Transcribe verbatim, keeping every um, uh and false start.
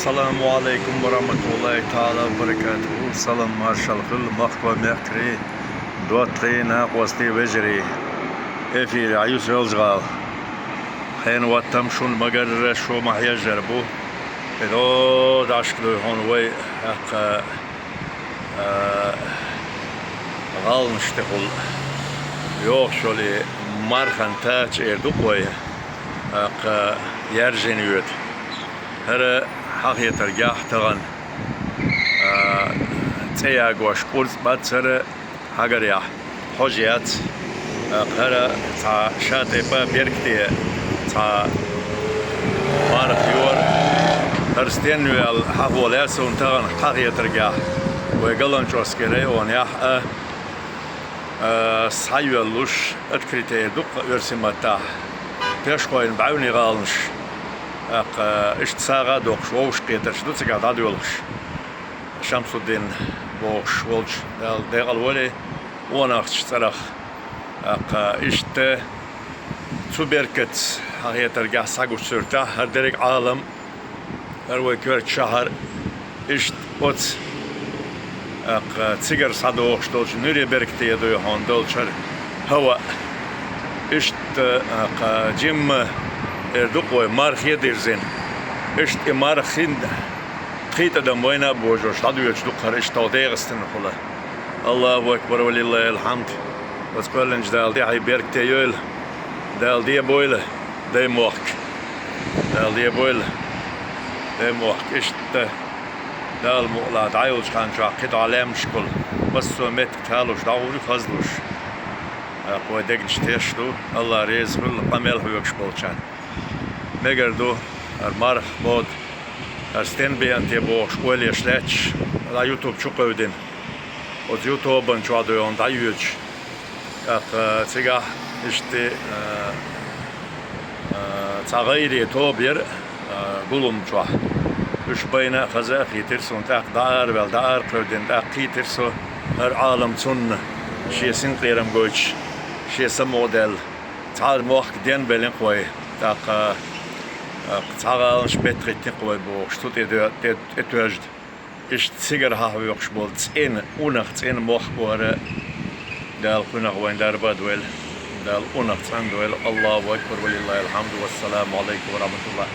Саламу алейкум ва рахматуллахи таала ва баракатуху. Салам маршал хуьлда, махкой мехкарий, доттагӀий, накъостий, вежарий. Эфире Ӏаюс Велжгал. Хьенан ваттам шуна магарра шо ма хьежар бу. Эдо дашка дуй хьуна вай, хьакха, а, гӀаланаш тӀехула йогӀуш йолу и мархан тача эр ду-кх вай, тӀаккха яьржина йоьду. ХӀара хьахетаргахь тахана, а, цӀе ягош кӀурцӀ бац хӀара хьагарехь, хьожа яц. ТӀаккха хӀара цхьа ша тӀе пӀа беркате цхьа марха йора. ХӀара стенна ю аьлла хьахо лаьа суна тахана хьахетаргахь, вай Галанчоски районехь а, а, схьайоьллуш, открытие ду-кх оьрсийн маттахь, пешхойн бӀаьвнийн гӀаланаш, тӀаккха иштта сагӀа а доккхуш, вовшахкхетарш ду цигахь дӀадоьлхуш. Шамсуддин бохуш волчу, Дала декъала войла, Онахчу цӀарах. ТӀаккха иштта цу беркатца хьахетаргахь схьагучу суьртахь хӀара дерриг Ӏалам, хӀара вай коьртачу шахьар, иштта оцу, тӀаккха цигара схьадогӀуш долчу нуьре беркате дуй хьуна долчу хӀара хӀаваъ. Иштта, тӀаккха жимма эр ду-кх вай, мархе а дирзина. Иштта и мархин кхин тӀадам вайна а божош дӀадоьдуш ду-кх хӀара иштта ДегӀастанахула. Аллаху акбар, ва лиллахил хьамд. Оцу кхоьллинчу Дала тӀаьхье беркате йойла. Дала дебойла Даймохк. Дала дебойла Даймохк. Иштта Дала мукъалахь дӀайолчу хан чохь кхидӀа лаьмнашкахула массо а меттиг талуш дӀагӀур ю, хазлуш. ТӀаккха вай дегнаш теш ду. Аллах реза хуьлда къамел хьоьгуш болчарна. Мегар ду, хӀара марха, мода, хӀара стенна беана те бохуш ойла еш лаьтташ, дӀа ютуб чу кхевдина. Оцу ютубан чохь дуй хьуна дӀайоьдуш. ТӀаккха цигахь иштта, а, а, цхьа гӀайре тоба яра, а, гулам чохь. Уьш байна а, хаза а хийтира суна, тӀаккха дӀа араваьлла, дӀа ара кхевдина, тӀаккха кхийтира со хӀара Ӏалам цунна, шен синкъерам гойтуш, шен самукъадаьлла. Цхьа мохк денбеллина-кх вай, тӀаккха, а, цхьа гӀаланаш меттахӀиттина-кх вай бохуш, цу тӀе, тӀе, тӀетоьжна. Иштта цигара хьахьоькхуш болу цӀена, унах цӀена мохк бу хӀара. Дала кхунах вайн дарба а дойла. Дала унах цӀандойла. Аллаху акбар, ва лиллахил хьамду, вассаламу алейкум ва рахматуллах.